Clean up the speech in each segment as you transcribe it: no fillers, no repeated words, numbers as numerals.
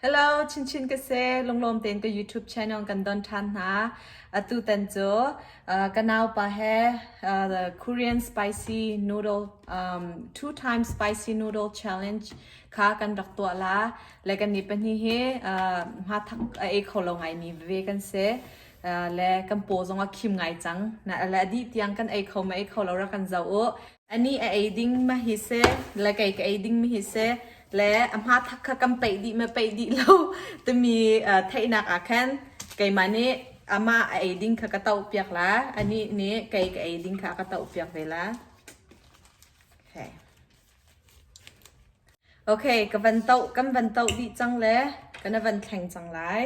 Hello, Chinchin ka si. Lunglawm tein ka YouTube channel kan don ṭhan hna. Atu tan cu ka naupa he the Korean spicy noodle two times spicy noodle challenge kha kan rak tuah la. Le kan nih pahnih hi hmathak a ei kho lo ngaimi veve kan si. Le kan paw zong a khim ngai cang. Le a dih tiang kan ei kho ma ei kho lo rak kan zoh u. Anih a ei ding ma hi si, le kei ka ei ding mi hi si, le a hmathak kha kan peih dih ma peih dih lo timi theihnak ah khan keimah nih amah a ei ding kha ka toh piak la, anih nih kei ka ei ding kha a ka toh piak ve la. Okay. Okay, ka van toh, kan van toh dih cang le kan van thleng cang lai.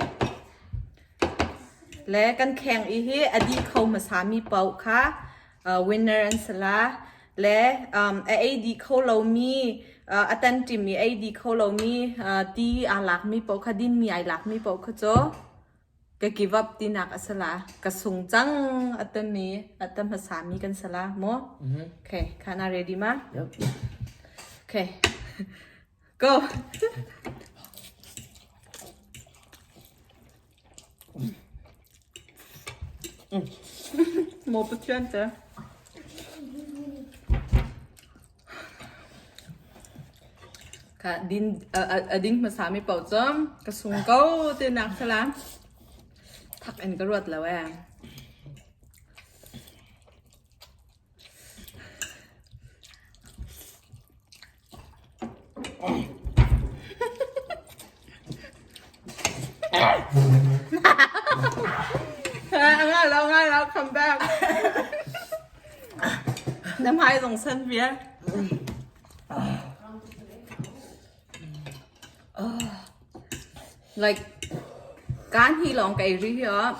Le kan kheng i hi a dih kho hmasa mi paoh kha winner an si la. Le a ei dih kho lomi, a tanṭim i ei dih kho lomi, ti aa lakmi paoh kha, dinmi ai lakmi paoh kha cu ka give up tinak a si la. Ka sung cang a timi, a ta hmasami kan si la mu. Okay, kha na ready ma? Yep. Okay. Go. Maw Pathian te. Ka din a ding hmasa mi paoh cu ka sung ko ti nak sala thak in ka ruat lo ee. Ngai lo ngai lo come back. Na hmai zong san vial. Like kan hi lawng ka ei ri hi ah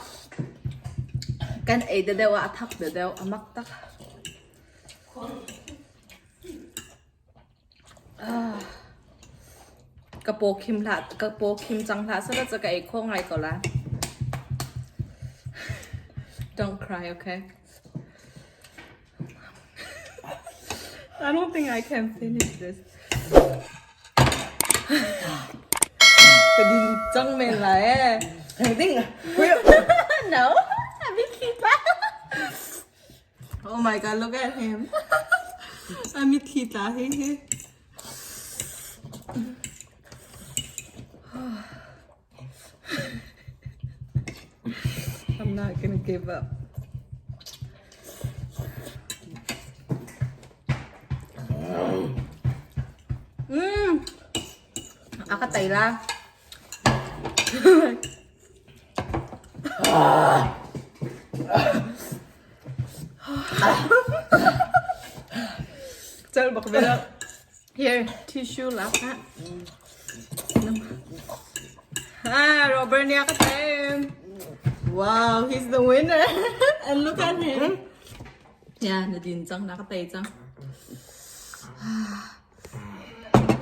kan ei deuh ah a thak deuh a mak tak. Ka paw khim hlah, ka paw khim cang hlah seh ca ka ei kho ngai ko la. Don't cry, okay? I don't think I can finish this. Ka din cang men lai eh. Ding. No, Abikita. Oh my god, look at him. A mitthli tla hi hi. I'm not gonna give up. Mm. A ka tei la. Cal bak ve lo. Here, tissue lak ha. Ah, Robert nih a ka tei. Wow, he's the winner. And look at him. Yeah, na din cang, na ka tei cang.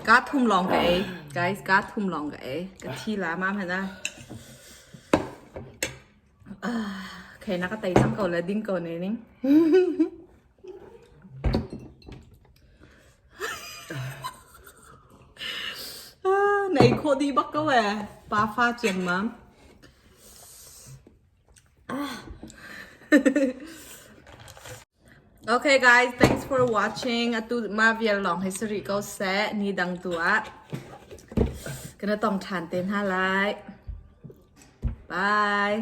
Kaa thum lawng ka ei. Guys, kaa thum lawng ka ei. Ka thi la mam hana. Okay, na ka tei cang ko le ding ko ne ning. Na ei khawh dih bak ko eh. Pa fa ciammam. Okay guys, thanks for watching. Atu ma vial lawng hi sari ko seh. Ni dang tu ah. Kana tong than te hna lai. Bye.